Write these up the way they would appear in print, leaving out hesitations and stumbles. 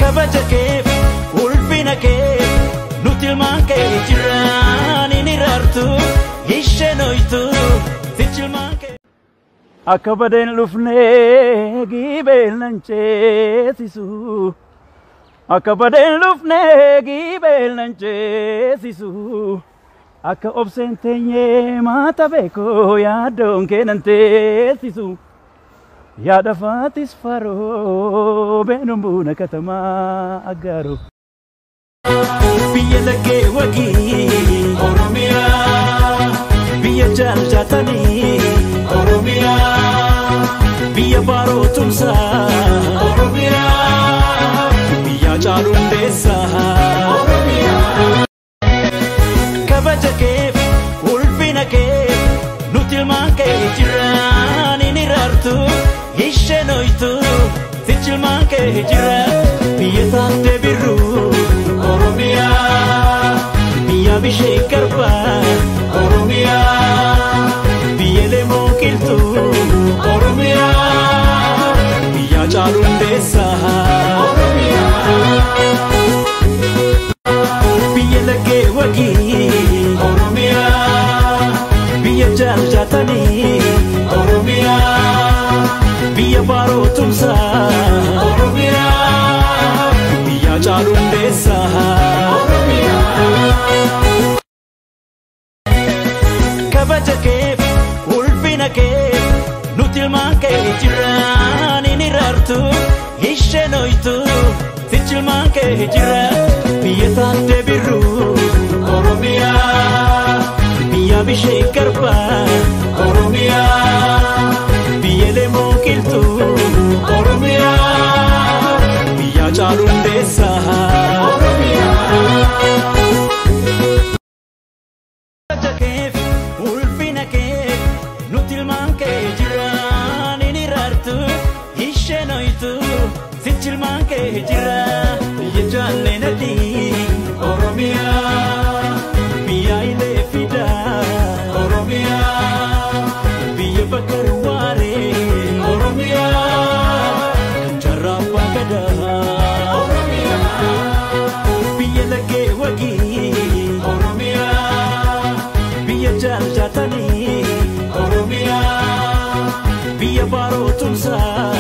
Kabaja kee ulfina kee nuti ilmaan kee jiraan hin iraartu isheen hoytu sichi ilmaan kee. Akka badeen dhufnee giibeel nan ceesisu. Akka badeen dhufnee giibeel nan ceesisu. Akka obseen teenyee maata beekoo yaaddoon kee nan teessisu. Yaada faatis faroo beenuun buna katamaa aggaaro. Biyya laggee wagii Oromiyaa. Biyya jaaljaatanii Oromiyaa. Biyya baaroo tumsaa Oromiyaa. Biyya caaluu hundeessaa Oromiyaa. Kabaja kee ulfina kee nuti ilmaan kee jiraan hin iraartu isheen hoytu sichi ilmaan kee jira. Biyya taattee birruu Oromiyaa. Biyya bishee garbaa Oromiyaa. Biyya lemoo qilxuu Oromiyaa. Biyya caaluu hundeessaa Oromiyaa. Biyya laggee wagii Oromiyaa. Biyya jaaljaatanii Oromiyaa. Biyya baaroo tumsaa Oromiyaa. Biyya caaluu hundeessaa Oromiyaa. Kabaja kee ulfina kee nuti ilmaan kee jiraan hin iraartu isheen hoytu sichi ilmaan kee jira. Biyya taattee birruu Oromiyaa. Biyya bishee garbaa Oromiyaa. Biyya lemoo qilxuu Oromiyaa. Biyya caaluu hundeessaa Oromiyaa. Kabaja kee ulfina kee nuti ilmaan kee jiraan hin iraartu isheen hoytu sichi ilmaan kee jira. Biyya jaalleen adii Oromiyaa. Biyya ilee fidaa Oromiyaa. Biyya bakar waaree Oromiyaa. Kan jaarraa abbaa gadaa Oromiyaa. Biyya laggee wagii Oromiyaa. Biyya jaaljaatanii Oromiyaa. Biyya baaroo tumsaa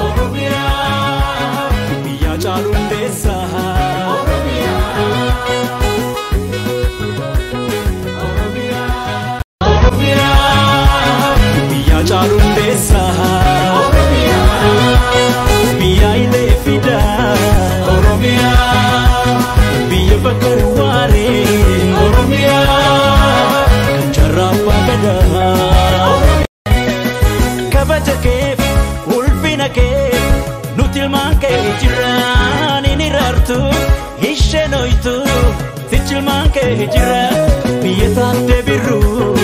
Oromiyaa. Biyya caaluu hundeessaa Oromiyaa. Oromiyaa. Oromiyaa. Biyya caaluu hundeessaa Oromiyaa. Biyya ilee fidaa Oromiyaa. Biyya bakar waaree Oromiyaa. Kan jaarraa abbaa gadaa. Kabaja kee ulfina kee nuti ilmaan kee jiraan hin iraartu isheen hoytu sichi ilmaan kee jira. Biyya taattee birruu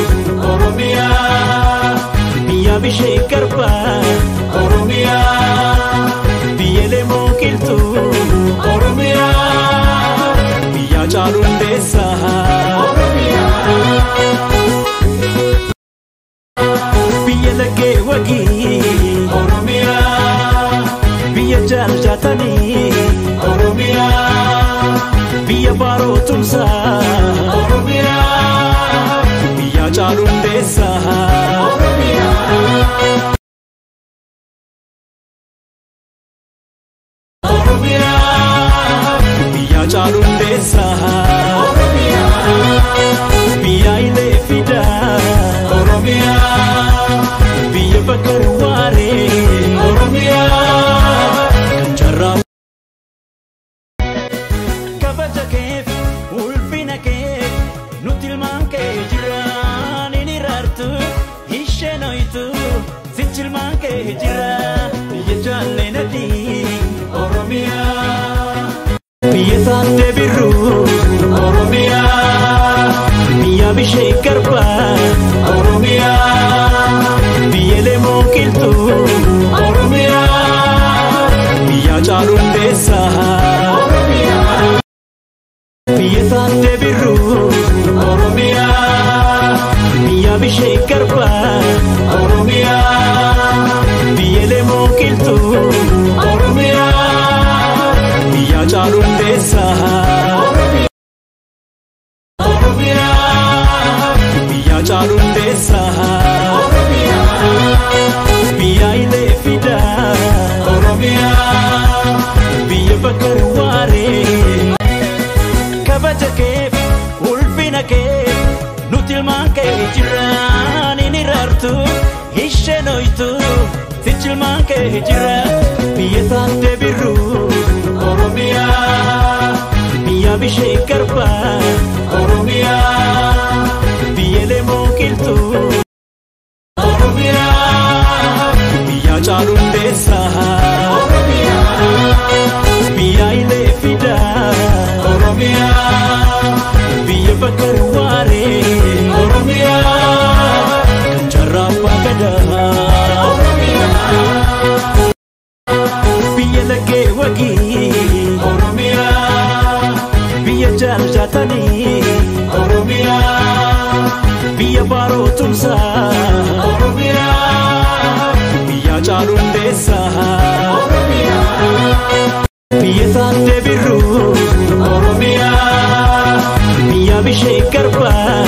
Oromiyaa. Biyya bishee garbaa Oromiyaa. Biyya lemoo qilxuu Oromiyaa. Biyya caaluu hundeessaa Oromiyaa. Biyya laggee wagii Oromiyaa. Biyya jaaljaatanii Oromiyaa. Biyya baaroo tumsaa Oromiyaa. Biyya caaluu hundeessaa Oromiyaa. Oromiyaa. Biyya caaluu hundeessaa Oromiyaa. Biyya ilee fidaa Oromiyaa. Biyya bakar waaree Oromiyaa. Kan jaarraa kabaja kee ulfina kee nuti ilmaan kee jiraan hin iraartu isheen hoytu sichi ilmaan kee jira. Biyya jaalleen adii Oromiyaa. Biyya taattee birruu Oromiyaa. Biyya bishee garbaa Oromiyaa. Biyya lemoo qilxuu Oromiyaa. Biyya caaluu hundeessaa Oromiyaa. Biyya taattee birruu Oromiyaa. Biyya bishee garbaa Oromiyaa. Biyya lemoo qilxuu Oromiyaa. Haacaaluu Hundeessaa. Biyya Haacaaluu Hundeessaa. Biyya Hayilee Fidaa. Biyya Bakar Waaree. Kabaja keef ulfina kee nuti ilmaan kee jiraan inni raartu isheen hoytu sichi ilmaan kee jira. Biyya Taaddee Birruu. Oromiyaa. Biyya Bishee Garbaa. Oromiyaa. Biyya Lemoo Qilxuu. Oromiyaa. Biyya Haacaaluu Hundeessaa. Biyya Hayilee Fidaa. Oromiyaa. Biyya Bakar Waaree. Oromiyaa. Kan jaarraa abbaa gadaa. Oromiyaa. Biyya laggee wagii. Oromiyaa. Biyya jaaljaatanii. Oromiyaa. Biyya baaroo tumsaa. Oromiyaa. Biyya Haacaaluu Hundeessaa. Oromiyaa. Biyya Taaddee Birruu. Oromiyaa. Biyya Bishee Garbaa.